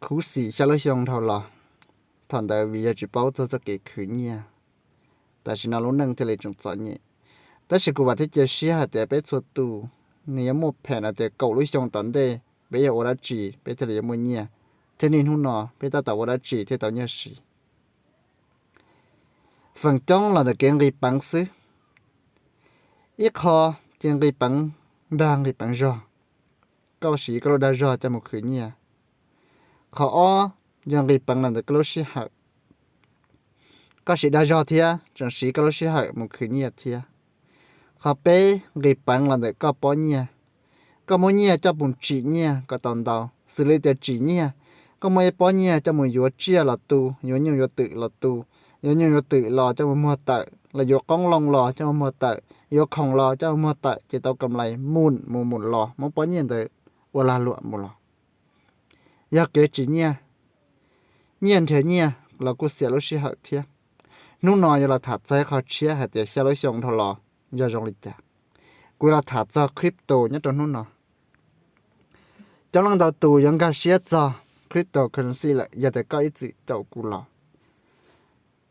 khuv xim xya lub xyoo dhau los. Thaum ntawd vim yog tsis paub txog txoj kev khwv nyiaj, tam sim no lub neej thiaj li tseem txom nyem. Tab sis kuv vam thiab cia siab hais tias peb txhua tus nws yuav muaj phem hais tias kaum lub xyoo tom ntej peb yuav ua dab tsi peb thiaj li yuav muaj nyiaj, thiab niaj hnub no peb tab tom ua dab tsi thiaj tau nyiaj siv. Feem coob los ntawm kev nqis peev xwb. Ib qho ces nqis peev dag nqis peev zog, koj siv koj lub dag zog coj mus khwv nyiaj. Qhov ob yog nqis peev los ntawm koj lub sij hawm. Koj siv dag zog thiab tseem siv koj lub sij hawm mus khwv nyiaj thiab. Qhov peb, nqis peev los ntawm koj pob nyiaj. Koj muab nyiaj coj mus tsim nyiaj kom tau ntau, xws li tias tsim nyiaj, koj muab ib pob nyiaj coj mus yuav tsiaj los tu, yuav nyuj yuav twm los tu, yuav nyuj yuav twm los coj mus muag tawm, los yuav qoob loo los coj mus muag tawm, yuav khoom los coj mus muag tawm ces tau kam lais mus mus mus los, muab pob nyiaj ntawd ua lag luam mus los. Yog kev tsim nyiaj, nyiaj nrhiav nyiaj los kuj xiam lub sij hawm thiab. Hnub no yuav los tham txog ib qho tshiab hais tias xya lub xyoo dhau los yog zoo li cas. Kuv yuav los tham txog crypto nyob rau hnub no. Coob leej ntau tus yuav nkag siab txog cryptocurrency lawm yog tias koj ib txwm caum kuv los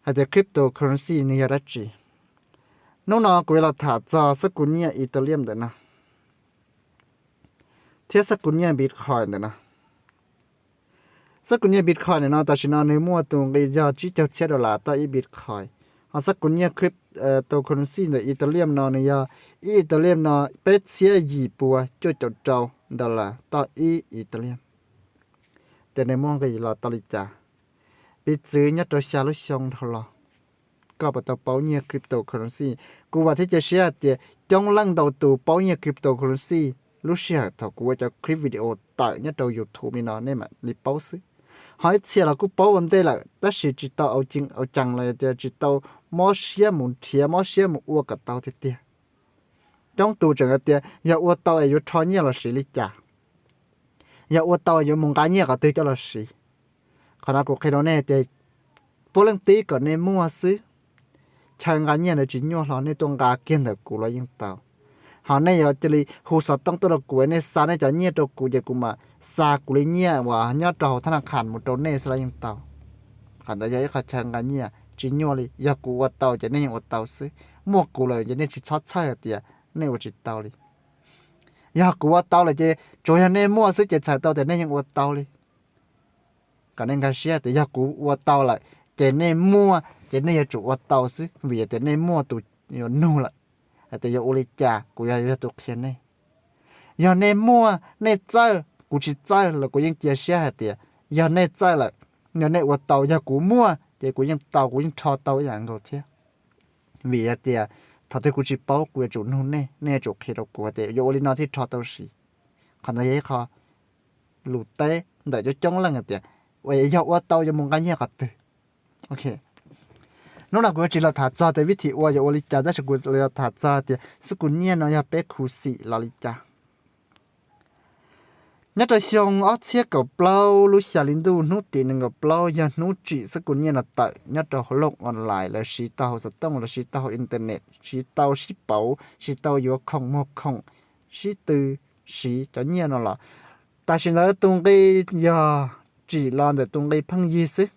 hais tias cryptocurrency nws yog dab tsi. Hnub no kuv yuav los tham txog xab kuv nyiaj Ethereum ntawm no thiab xab kuv nyiaj Bitcoin ntawm no. Xab kuv nyiaj Bitcoin ntawm no tam sim no nws muaj tus nqi yog tsib caug txhiab dollar toj ib Bitcoin. Ho xab kuv nyiaj cryptocurrency ntawm Ethereum no nws yog ib Ethereum no peb txhiab yim pua cuaj caum rau dollar toj ib Ethereum. Ces nws muaj nqis los tau li cas? Piv txwv nyob rau xya lub xyoo dhau los, koj puas tau paub nyiaj cryptocurrency? Kuv vam thiab cia siab hais tias coob leej ntau tus paub nyiaj cryptocurrency. Lub sij hawm thaum kuv ua cov clip video tawm nyob rau YouTube li no nej mam li paub xwb. Ho ib txhia los kuj paub ua ntej lawm tab sis tsis tau au cees los tias tsis tau mob siab mus nrhiav mob siab mus ua kom tau tiag tiag. Coob tus tseem hais tias yog ua tau es yuav rho nyiaj los siv li cas, yog ua tau es yuav mus nqa nyiaj qhov twg coj los siv. Qhov no kuv qhia rau nej tias puav leej tib kom nej muaj xwb. Chaw nqa nyiaj ntawd tsis nyuaj hlo, nej tuaj nqa kiag ntawm kuv los yeej tau. Ho nej yuav cia li hu xov tooj tuaj rau kuv, nej xa nej cov nyiaj rau kuv ces kuv mam xa kuv li nyiaj uas nyob rau hauv thab na khas mus rau nej xwb los yeej tau. Qhov ntawd yog ib qho chaw nqa nyiaj tsis nyuaj li, yog kuv ua tau ces nej yeej ua tau xwb. Muaj kuv lawm ces nej tsis txhob txhawj hais tias nej ua tsis tau li. Yog kuv ua tau lawm ces tsuas yog nej muaj xwb ces txhais tau tias nej yeej ua tau li. Kom nej nkag siab tias yog kuv ua tau lawm ces nej muaj ces nej yuav tsum ua tau xwb, vim tias nej muaj tus yuav nug lawm hais tias yuav ua li cas, kuv yog yog tus qhia nej. Yog nej muaj nej txawj, kuv tsis txawj los kuv yeej cia siab hais tias yog nej txawj lawm, yog nej ua tau, yog kuv muaj ces kuv yeej tau, kuv yeej rho tau ib yam nkaus thiab. Vim hais tias thaum twg kuv tsis paub kuv yuav tsum nug nej, nej yuav tsum qhia rau kuv hais tias yuav ua li no thiaj rho tau siv. Qhov ntawd yog ib qho lus teb ntawm coob coob leej hais tias yog ua tau yuav mus nqa nyiaj qhov twg. Hnub no kuv yuav tsis los tham txog tias vib thim ua yuav ua li cas tab sis kuv yuav tham txog tias xab kuv nyiaj no yog peb khuv xim los li cas. Nyob rau xyoo ob txhiab kaum plaub lub xya li ntuj hnub tim nees nkaum plaub yog hnub tsim xab kuv nyiaj no tawm nyob rau hauv looj online, lawv siv tau hauv xov tooj, lawv siv tau hauv internet, siv tau sib pauv, siv tau yuav khoom muag khoom, sib tw siv cov nyiaj no los. Tam sim ntawd tus nqi yog tsim los ntawm tus nqi pheej yig xwb,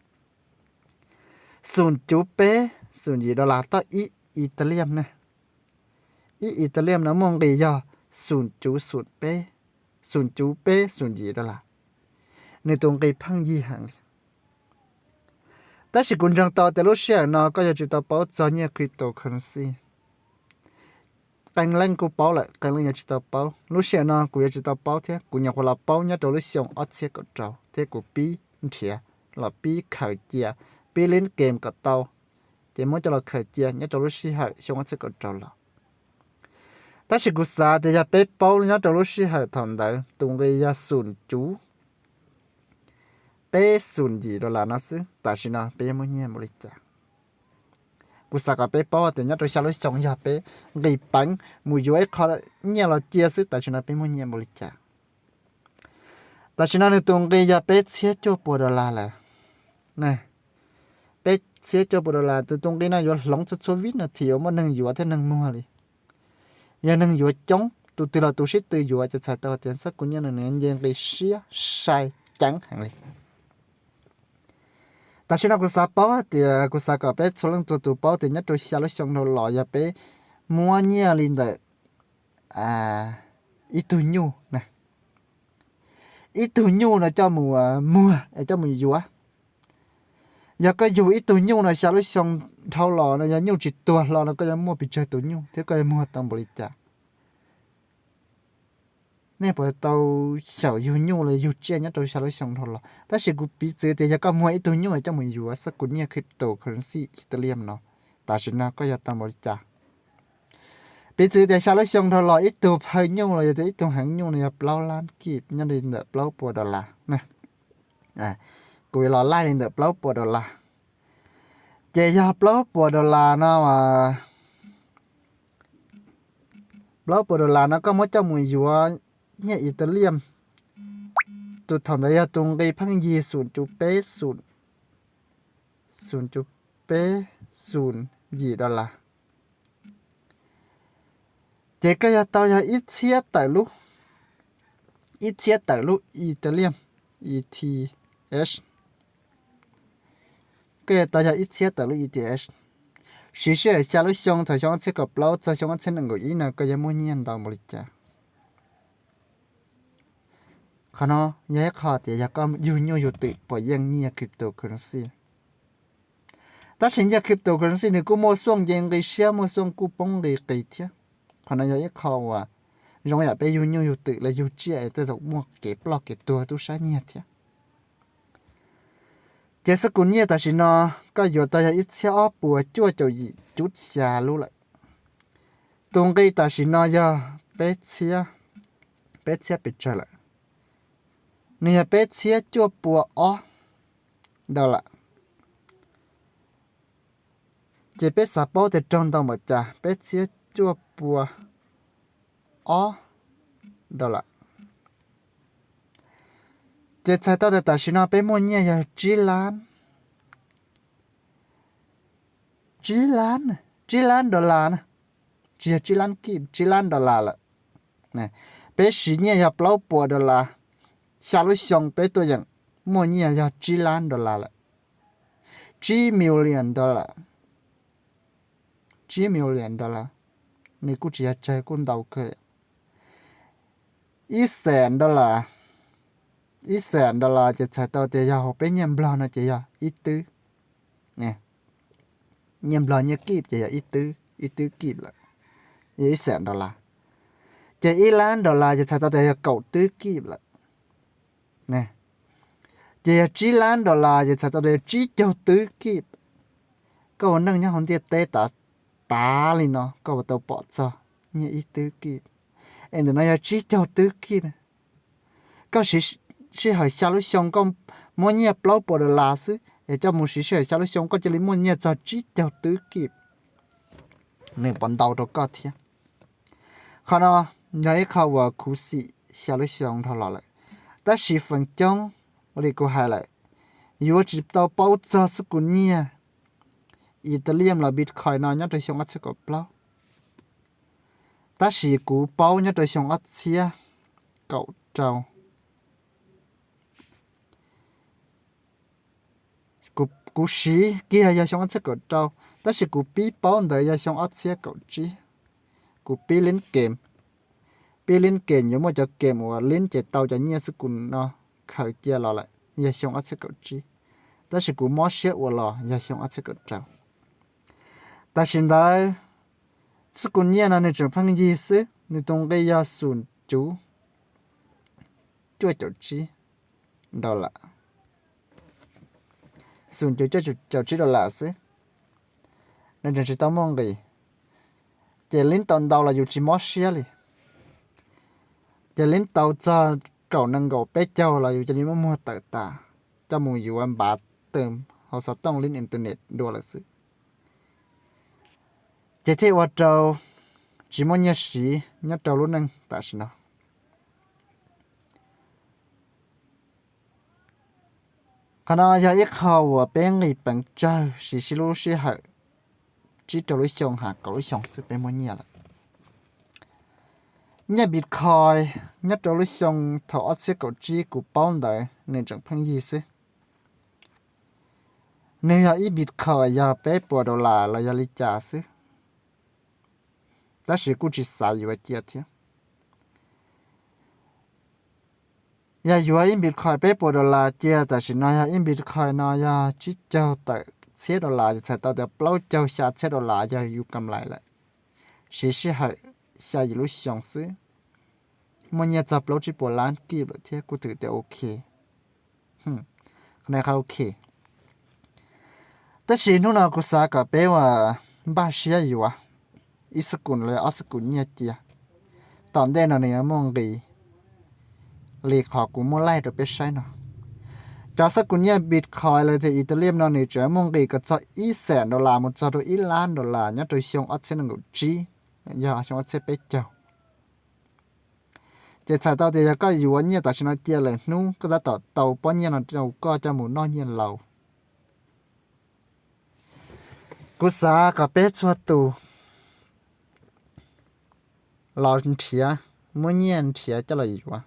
xum cuv peb xum yim dollar toj ib Ethereum na. Ib Ethereum no muaj nqis yog xum cuv xum peb, xum cuv peb xum yim dollar. Nws tus nqi pheej yig heev li. Tab sis kuv ntseeg tau tias lub sij hawm no koj yuav tsis tau paub txog nyiaj cryptocurrency. Qee leej kuj paub lawm, qee leej yuav tsis tau paub. Lub sij hawm no kuv yuav tsis tau paub thiab, kuv nyuam qhuav los paub nyob rau lub xyoo ob txhiab kaum rau thiab kuv pib nrhiav los pib khaws cia, pib lib game kom tau, ces muab coj los khaws cia nyob rau lub sij hawm xyoo ob txhiab kaum rau los. Tab sis kuv xav tias yog peb paub nyob rau lub sij hawm thaum ntawd tus nqi yog xum cuv peb xum yim dollar no xwb, tam sim no peb yuav muaj nyiaj npaum li cas? Kuv xav kom peb paub tias nyob rau xya lub xyoo yog peb nqis peev mus yuav ib qho nyiaj los cia xwb, tam sim no peb muaj nyiaj npaum li cas? Tam sim no nws tus nqi yog peb txhiab cuaj pua dollar lawm. Peb txhiab cuaj pua dollar, tus tus nqi no yuav hloov txhua txhua vib nas this uas muaj neeg yuav thiab neeg muag li. Yog neeg yuav coob, tus twg los tus sib tw yuav ces txhais tau tias xab kuv nyiaj no nws nce nqi siab sai ceev heev li. Tam sim no kuv xav paub hais tias, kuv xav kom peb txhua leej txhua tus paub tias nyob rau xya lub xyoo dhau los yog peb muab nyiaj li ntawm ib tug nyuj, ib tug nyuj no coj mus muag es coj mus yuav. Yog koj yug ib tug nyuj no xya lub xyoo dhau los no yog nyuj tsis tuag hlo no koj yuav muaj pes tsawg tus nyuj thiab koj yuav muag tau npaum li cas? Nej puas tau xyaum yug nyuj los yug tsiaj nyob rau xya lub xyoo dhau los? Tab sis kuv piv txwv tias yog koj muag ib tug nyuj coj mus yuav xab kus nyiaj cryptocurrency Ethereum no, tam sim no koj yuav tau npaum li cas? Piv txwv tias xya lub xyoo dhau los ib tug phaw nyuj los yog tias ib tug heev nyuj no yog plaub lab kib, nyob li ntawm plaub puas dollar. Kuv yuav los laij li ntawm plaub puas dollar. Ces yog plaub puas dollar no, plaub puas dollar no koj muab coj mus yuav nyiaj Ethereum, tus thaum ntawd yog tus nqi pheej yig xum cuv peb, xum cuv peb, xum yim dollar. Ces koj yuav tau yog ib txhiab tawm lub, ib txhiab tawm lub Ethereum, E T H. Koj yuav tau yog ib txhiab tawm lub E T H. Siv sij hawm xya lub xyoo, thaum xyoo ob txhiab kaum plaub txog xyoo ob txhiab nees nkaum ib no koj yuav muaj nyiaj ntau npaum li cas? Qhov no yog ib qho tias yog koj yug nyuj yug twm puas yeej nyiaj cryptocurrency. Tab sis nyiaj cryptocurrency nws kuj muaj xuaj nce nqi siab, muaj xuaj kuj poob nqi qis thiab. Qhov no yog ib qho uas zoo yam peb yug nyuj yug twm los yug tsiaj es tej zaum muaj kev ploj kev tuag tub sab nyiag thiab. Ces xab kus nyiaj tam sim no koj yuav tau yog ib txhiab ob puas cuaj caum yim cuv xya lub lawm. Tus nqi tam sim no yog peb txhiab, peb txhiab pes tsawg lawm? Nws yog peb txhiab cuaj pua ob dollar. Ces peb xav paub tias raug ntau npaum cas, peb txhiab cuaj pua ob dollar. Ces txhais tau tias tam sim no peb muaj nyiaj yog tsib lab, tsib lab, tsib lab dollar na, tsis yog tsib lab kib, tsib lab dollar lawm. Peb siv nyiaj yog plaub puas dollar, xya lub xyoo peb tuaj yeem muaj nyiaj yog tsib lab dollar lawm. Tsib million dollar, tsib million dollar, nws kuj tsis yog tsawg, kuj ntau kawg. Ib xees dollar, ib xees dollar ces txhais tau tias yog hauv peb nyiaj Nplog no ces yog ib twb. Nyiaj Nplog nyiaj kib ces yog ib twb, ib twb kib lawm, yog ib xees dollar. Ces ib lab dollar ces txhais tau tias yog kaum twb kib lawm. Ces yog tsib lab dollar ces txhais tau tias yog tsib caug twb kib. Koj ua neej nyob hauv ntiaj teb tav, tav li no koj puas tau pom txog nyiaj ib twb kib? Es ntawm no yog tsib caug twb kib. Koj siv sij hawm xya lub xyoo koj muab nyiaj plaub puas dollar xwb es coj mus siv sij hawm xya lub xyoo koj cia li muaj nyiaj txog tsib caug twb kib. Nws puas ntau rau koj thiab? Qhov no yog ib qho uas khuv xim xya lub xyoo dhau los lawm. Tab sis feem coob, ua li kuv hais lawm, yuav tsis tau paub txog xab kus nyiaj Ethereum los Bitcoin no nyob rau xyoo ob txhiab kaum plaub. Tab sis kuv paub nyob rau xyoo ob txhiab kaum rau. Kuv siv kiag yog xyoo ob txhiab kaum rau, tab sis kuv pib paub ntawd yog xyoo ob txhiab kaum tsib. Kuv pib lib kem, pib lib kem yuav muaj cov kem uas lib ces tau cov nyiaj xab kus no khaws cia los lawm yog xyoo ob txhiab kaum tsib, tab sis kuv mob siab ua los yog xyoo ob txhiab kaum rau. Tam sim ntawd xab kus nyiaj no nws tseem pheej yig xwb, nws tus nqi yog xum cuv cuaj caum tsib dollar, xum cuv cuaj caum tsib dollar xwb. Nws tseem tsis tau muaj nqis. Ces lib tau ntau los yus tsis mob siab li. Ces lib tau txog kaum nees nkaum peb caug los yus cia li muab muag tawm tas, coj mus yuav npav tws hauv xov tooj lib internet dua lawm xwb. Ces thiaj ua rau tsis muaj nyiaj siv nyob rau lub neej tam sim no. Qhov no yog ib qho uas peb nqis peev tsawg siv sib lub sij hawm tsib rau lub xyoo ha kaum lub xyoo xwb peb muaj nyiaj lawm. Nyiaj Bitcoin nyob rau lub xyoo thaum ob txhiab kaum tsib kuv paub ntawd nws tseem pheej yig xwb. Nws yog ib Bitcoin yog peb puas dollar los yog li cas xwb, tab sis kuj tsis xav yuav cia thiab. Yog yuav ib Bitcoin peb puas dollar cia, tam sim no yog ib Bitcoin no yog tsib caug tawm txhiab dollar, ces txhais tau tias plaub caug xya txhiab dollar yog yus kam lais lawm. Siv sij hawm xya yim lub xyoo xwb, muaj nyiaj txog plaub tsib puas lab kib lawm thiab, kuj twb tias ok. Qhov no qhov ok. Tab sis hnub no kuv xav kom peb ua npaj siab yuav ib xab kum los ob xab kum nyiaj cia. Tom ntej no nws yuav muaj nqis li qhov kuv muab laij rau peb saib no. Cov xab kum nyiaj Bitcoin los tias Ethereum no nws tseem muaj nqis kom txog ib xees dollar mus txog rau ib lab dollar nyob rau xyoo ob txhiab nees nkaum tsib, yog xyoo ob txhiab peb caug. Ces txhais tau tias yog koj yuav nyiaj tam sim no cia lawm hnub koj tab tom tau pob nyiaj no rau koj coj mus noj nyiaj laus. Kuv xav kom peb txhua tus los nrhiav, muab nyiaj nrhiav coj los yuav.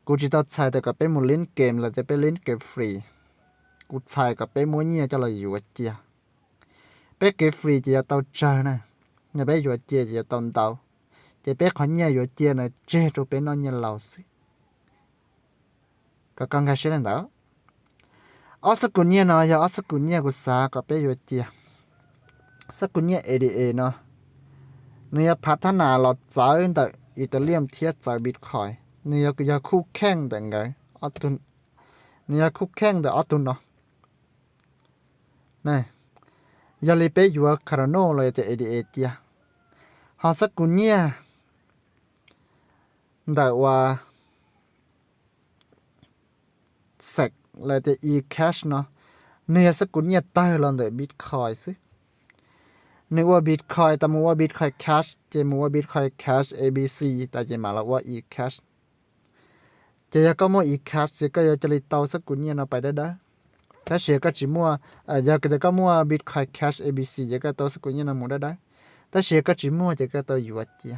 Kuv tsis tau txhais tias kom peb mus lin game los tias peb lin game free. Kuv txhais kom peb muab nyiaj coj los yuav cia. Peb kev free ces yuav tau tsawg na, yog peb yuav cia ces yuav tau ntau. Ces peb qhov nyiaj yuav cia no tseg rau peb noj nyiaj laus xwb. Kom koj nkag siab li ntawd. Ob xab kum nyiaj no yog ob xab kum nyiaj kuv xav kom peb yuav cia. Xab kum nyiaj A D A no, nws yog phav thab nas los txawv ntawm Ethereum thiab txawv Bitcoin. Nws yog, yog khuj kheej ntawm nkawd, nws yog khuj kheej ntawm ob tug no. Yog li peb yuav Cardano los yog tias A D A cia. Ho xab kum nyiaj ntawm uas sex los tias eCash no, nws yog xab kum nyiaj tawg los ntawm Bitcoin xwb. Nws ua Bitcoin tas mus ua Bitcoin Cash, ces mus ua Bitcoin Cash A B C tas ces mam los ua eCash. Ces yog koj muaj eCash ces koj yuav cia li tau xab kum nyiaj no pais dawb dawb. Tab sis yog koj tsis muaj, yog tias koj muaj Bitcoin Cash A B C ces koj tau xab kum nyiaj no mus dawb dawb. Tab sis yog koj tsis muaj ces koj tau yuav cia.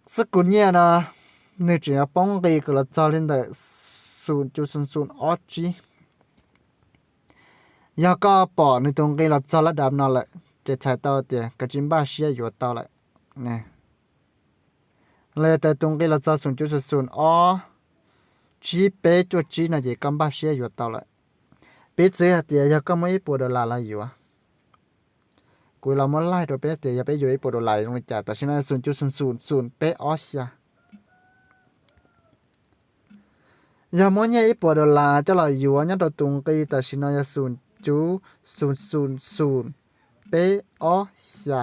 Xab kum nyiaj no nws tseem yuav poob nqis kom los txog li ntawm xum cuv xum xum ob tsib. Yog koj pom nws tus nqi los txog lab dav no lawm ces txhais tau tias koj tsis npaj siab yuav tau lawm. Los yog tias tus nqi los txog xum cuv xum xum ob tsib peb cuaj tsib no ces koj npaj siab yuav tau lawm. Piv txwv hais tias yog koj muaj ib puas dollar los yuav, kuv los muab laij rau peb tias yog peb yuav ib puas dollar zoo li cas. Tam sim no xum cuv xum xum xum peb ob xya. Yog muab nyiaj ib puas dollar coj los yuav nyob rau tus nqi tam sim no yog xum cuv xum xum xum peb ob xya,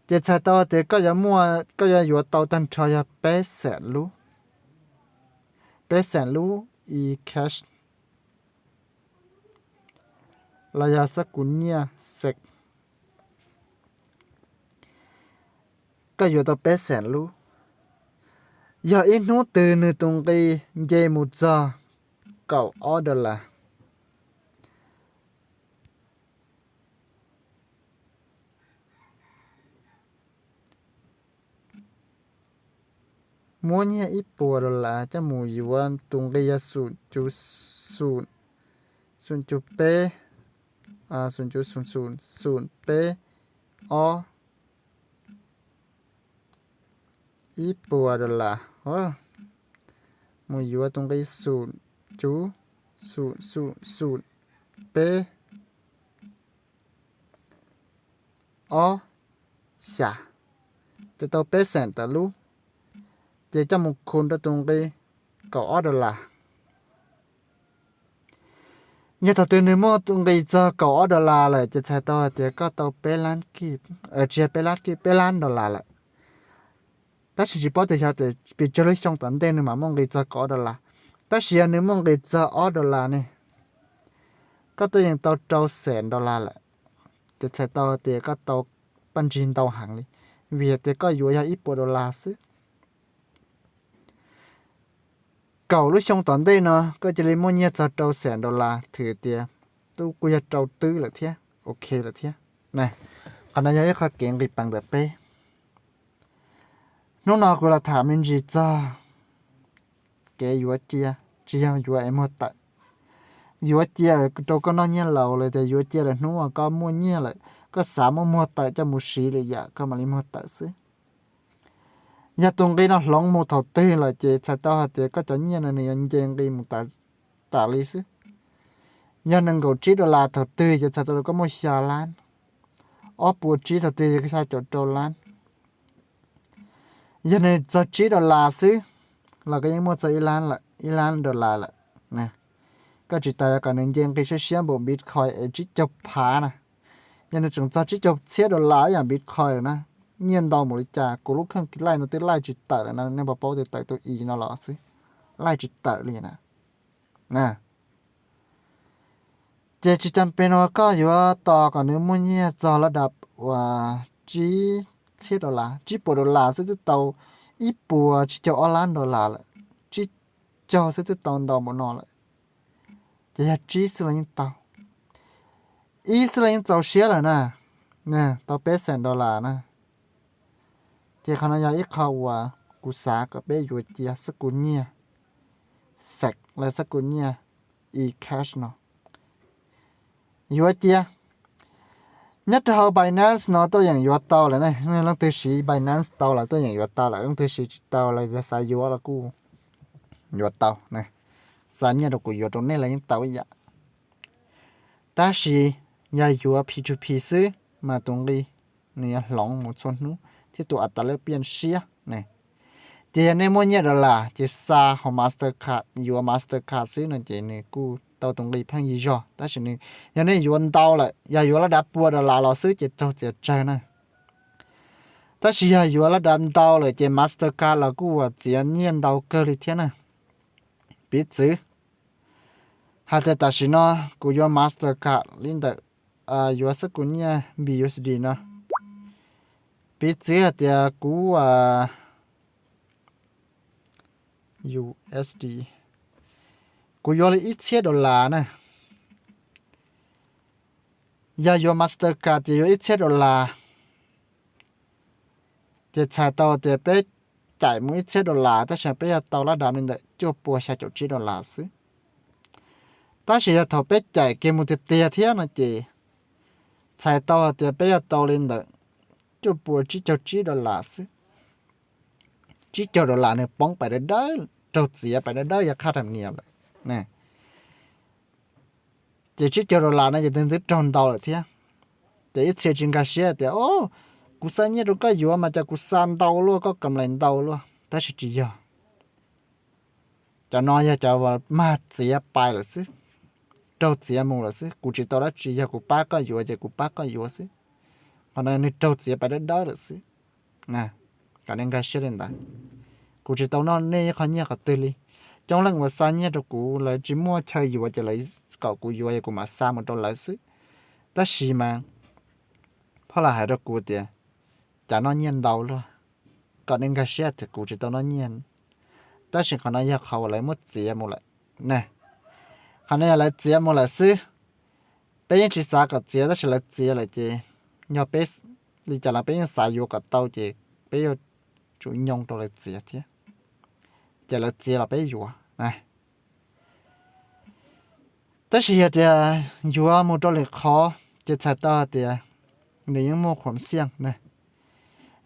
ces txhais tau tias koj yuav muaj, koj yuav yuav tau tag nrho yog peb xees lub, peb xees lub eCash los yog xab kum nyiaj sex. Koj yuav tau peb xees lub. Yog ib hnub twg nws tus nqi nce mus txog kaum ob dollar, muab nyiaj ib puas dollar coj mus yuav tus nqi yog xum cuv xum, xum cuv peb, xum cuv xum xum xum peb ob, ib puas dollar, mus yuav tus nqi xum cuv xum xum xum peb ob xya, ces tau peb xees tawm lub, ces coj mus khum rau tus nqi kaum ob dollar. Yog thaum twg nws muaj tus nqi txog kaum ob dollar lawm ces txhais tau hais tias koj tau peb lab kib, tsis yog peb lab kib, peb lab dollar lawm. Tab sis tsis paub tias xyov pes tsawg lub xyoo tom ntej nws mam muaj nqi txog kaum ob dollar. Tab sis yog nws muaj nqi txog ob dollar ne, koj twb yeej tau rau xees dollar lawm, ces txhais tau tias koj tau paj ntsig ntau heev li, vim tias koj yuav yog ib puas dollar xwb. Kaum lub xyoo tom ntej no koj cia li muaj nyiaj txog rau xees dollar, thwm tias twb kuj yog rau twb lawm thiab, ok lawm thiab. Qhov no yog ib qho kev nqis peev ntawm peb. Hnub no kuv los tham me ntsis txog kev yuav cia, tsis yog yuav es muag tawm. Yuav cia rau koj noj nyiaj laus los tias yuav cia lawm hnub uas koj muaj nyiaj lawm, koj xav muaj muag tawm coj mus siv lwm yam koj mam li muag tawm xwb. Yog tus nqi no hloov mus thaum twg lawm ces txhais tau hais tias koj cov nyiaj no nws yuav nce nqi mus tas li xwb. Yog nees nkaum tsib dollar thaum twg ces txhais tau koj muaj xya lab, ob puas tsib thaum twg yog xya caum rau lab. Yog nws txog tsib dollar xwb los koj yeej muaj txog ib lab lawm, ib lab dollar lawm. Koj tsis tas yuav kom nws nce nqi siab siab npaum Bitcoin es tsib caug phav na. Yog nws tseem txog tsib caug txhiab dollar ib yam Bitcoin lawm na, nyiaj ntau npaum li cas, kuv lub kheej laij no twb laij tsis tawm lawm na, nej puas paub tias tawm tus i no los xwb, laij tsis tawm li na. Ces tsis cam pes no koj yuav tos kom nws muaj nyiaj txog lab dab uas tsib txhiab dollar, tsib puas dollar xwb twb tau ib puas tsib caug ob lab dollar lawm, tsib caug xwb twb tau ntau npaum no lawm. Ces yog tsib xwb los yeej tau, ib xwb los yeej txaus siab lawm na, tau peb xees dollar na. Ces qhov no yog ib qho uas kuv xav kom peb yuav cia xab kum nyiaj, xav lawv xab kum nyiaj eCash no yuav cia. Nyob rau hauv Binance no tuaj yeem yuav tau lawm ne, leej twg siv Binance tau lawm tuaj yeem yuav tau lawm, leej twg siv tsis tau los yog xav yuav los kuj yuav tau. Xa nyiaj rau kuv yuav rau nej los yeej tau ib yam. Tab sis yog yuav P to P xwb mas tus nqi nws yuav hloov mus txhua hnub thiab tus a tas lej piaj siab ne. Ces yog nej muaj nyiaj dollar ces xa hauv Mastercard, yuav Mastercard xwb no ces nws kuj tau tus nqi pheej yig zog, tab sis nws, yog nej yuav ntau lawm, yog yuav lab dav pua dollar los xwb ces raug txiav tsawg na. Tab sis yog yuav lab dav ntau lawm ces Mastercard los kuj ua txiav nyiaj ntau kawg li thiab na. Piv txwv hais tias tam sim no kuv yuav Mastercard li ntawm, yuav xab kum nyiaj B U S D no. Piv txwv hais tias kuv, U S D, kuv yuav li ib txhiab dollar na. Yog yuav Mastercard ces yuav ib txhiab dollar. Ces txhais tau tias peb caim mus ib txhiab dollar tab sis peb yog tau lab dav li ntawm cuaj pua xya caum tsib dollar xwb. Tab sis yog thaum peb caim kiag mus tiag tiag thiab no ces txhais tau hais tias peb yog tau li ntawm cuaj pua tsib caug tsib dollar xwb. Tsib caug dollar nws poob pais dawb dawb, raug txiav pais dawb dawb yog qhaj tham nias lawm. Ces tsib caug dollar no ces nws twb raug ntau lawm thiab. Ces ib txhia tsis nkag siab tias, o, kuv xa nyiaj rau koj yuav mas cas kuv xa ntau luaj, koj kam lais ntau luaj, tab sis tsis yog. Cov no yog cov uas mag txiav pais lawm xwb, raug txiav mus lawm xwb. Kuv tsis tau dab tsi, yog kuv pab koj yuav ces kuv pab koj yuav xwb. Qhov no nws raug txiav pais dawb dawb lawm xwb. Kom nej nkag siab li ntawd. Kuv tsis tau noj nej ib qho nyiaj qhov twg li. Coob leej uas xa nyiaj rau kuv, lawv tsis muaj chaw yuav ces lawv kom kuv yuav es kuv mam xa mus rau lawv xwb. Tab sis mas phoj lam hais rau kuv tias, cas noj nyiaj ntau luaj. Kom nej nkag siab tias kuv tsis tau noj nyiaj, tab sis qhov no yog qhov uas lawv muab txiav mus lawm na. Qhov no yog lawv txiav mus lawm xwb. Peb yeej tsis xav kom txiav tab sis lawv txiav lawm ces yog peb li cas los peb yeej xav yuav kom tau ces peb yuav tsum nyoo rau lawv txiav thiab. Ces lawv txiav los peb yuav. Tab sis yog tias yuav mus rau lwm qhov ces txhais tau hais tias nws yeej muaj khuam xiaj na.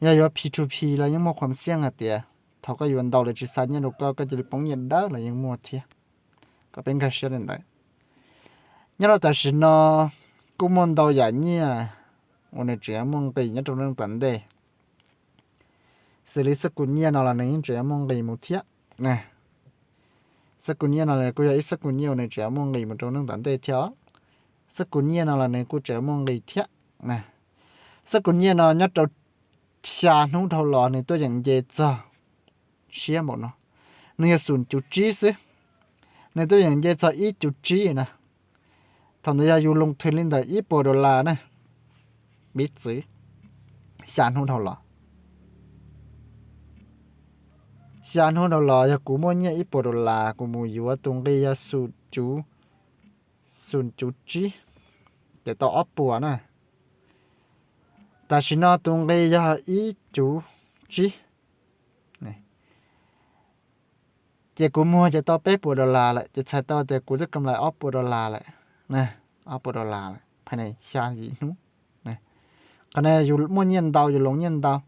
Yog yuav P to P los yeej muaj khuam xiaj hais tias thaum koj yuav ntau lawv tsis xa nyiaj rau koj, koj cia li poob nyiaj dawb los yeej muaj thiab. Kom peb nkag siab li ntawd. Nyob rau tam sim no kuj muaj ntau yam nyiaj uas nws tseem yuav muaj nqis nyob rau neej tom ntej. Xws li xab kum nyiaj no los nws yeej tseem yuav muaj nqis mus thiab. Xab kum nyiaj no kuj yog ib xab kum nyiaj uas nws tseem yuav muaj nqis mus rau neej tom ntej thiab os. Xab kum nyiaj no los nws kuj tseem yuav muaj nqis thiab. Xab kum nyiaj no nyob rau xya hnub dhau los nws tuaj yeem nce txog siab npaum no. Nws yog xum cuv tsib xwb, nws tuaj yeem nce txog ib cuv tsib na. Thaum ntawd yog yus loo thwm li ntawm ib puas dollar na. Piv txwv, xya hnub dhau los, xya hnub dhau los yog kuv muaj nyiaj ib puas dollar, kuv mus yuav tus nqi yog xum cuv, xum cuv tsib, ces tau ob puas na. Tam sim no tus nqi yog ib cuv tsib. Ces kuv muag ces tau peb puas dollar lawm, ces txhais tau tias kuv twb kam lais ob puas dollar lawm, ob puas dollar lawm phais ne xya yim hnub. Qhov no yus muaj nyiaj ntau yus loo nyiaj ntau,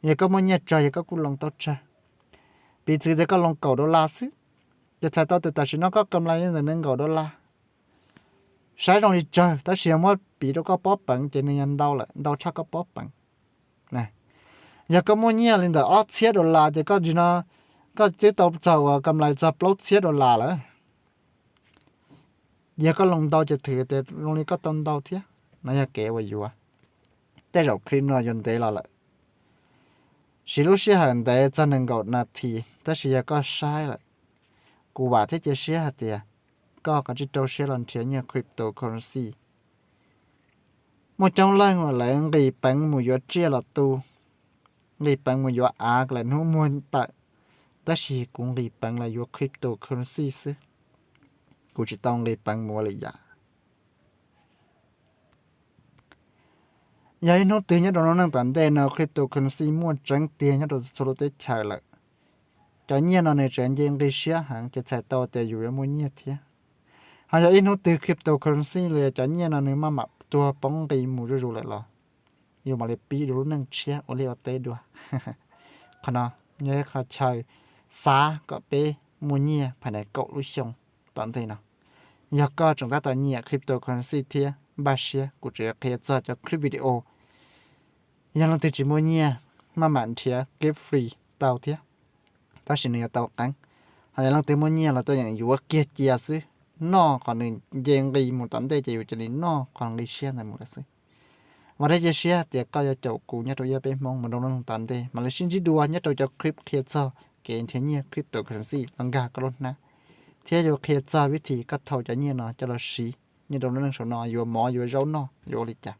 yog koj muaj nyiaj tsawg yog koj kuj loo tau tsawg. Piv txwv tias koj loo kaum dollar xwb, ces txhais tau tias tam sim no koj kam lais li ntawm nees nkaum dollar. Saib zoo li tsawg, tab sis yog muab piv rau koj pob peev ces nws yog ntau lawm, ntau tshaj koj pob peev. Yog koj muaj nyiaj li ntawm ob txhiab dollar ces koj ntsis no koj twb tau txog uas kam lais txog plaub txhiab dollar lawm. Yog koj loo ntau ces thwm tias zoo li koj tau ntau thiab. No yog kev uas yuav. Tej zaum clip no yuav ntev los lawm, siv lub sij hawm ntev txog nees nkaum nas this, tab sis yog koj saib lawm, kuv vam thiab cia siab hais tias koj kav tsij rau siab los nrhiav nyiaj cryptocurrency. Muaj coob leej uas lawv nqis peev mus yuav tsiaj los tu, nqis peev mus yuav av lawm hnub muag tawm, tab sis kuv nqis peev los yuav cryptocurrency xwb, kuv tsis tau nqis peev mus ua lwm yam. Yog ib hnub twg nyob rau lub neej tom ntej no cryptocurrency muaj tseeb tiag nyob rau txhua lub teb chaws lawm, cov nyiaj no nws tseem nce nqi siab heev ces txhais tau tias yus yuav muaj nyiaj thiab. Ho yog ib hnub twg cryptocurrency los yog cov nyiaj no nws maj mam tuag poob nqi mus zuj zus lawm los yus mam li pib dua lub neej tshiab ua liaj ua teb dua. Qhov no yog ib qho chaw xav kom peb muaj nyiaj phais ntawm kaum lub xyoo tom ntej no. Yog koj tseem tab tom nyiam cryptocurrency thiab npaj siab kuv tseem yuav qhia txog cov clip video. Yog leej twg tsis muaj nyiaj maj mam nrhiav kev free tau thiab, tab sis nws yuav tau qeeb. Ho yog leej twg muaj nyiaj los tuaj yeem yuav kiag cia xwb, noj qhov nws nce nqi mus tom ntej ces yus cia li noj qhov nqi siab ntawd mus lawm xwb. Vam thiab cia siab tias koj yuav caum kuv nyob rau ib ob peb Hmoob mus rau lub neej tom ntej mam li sib ntsib dua nyob rau cov clip qhia txog kev nrhiav nyiaj cryptocurrency los nkag koj lub hnab, thiab yuav qhia txog vib thim koj thau cov nyiaj no coj los siv nyob rau lub neej saum no yuav mov yuav zaub noj yuav ua li cas.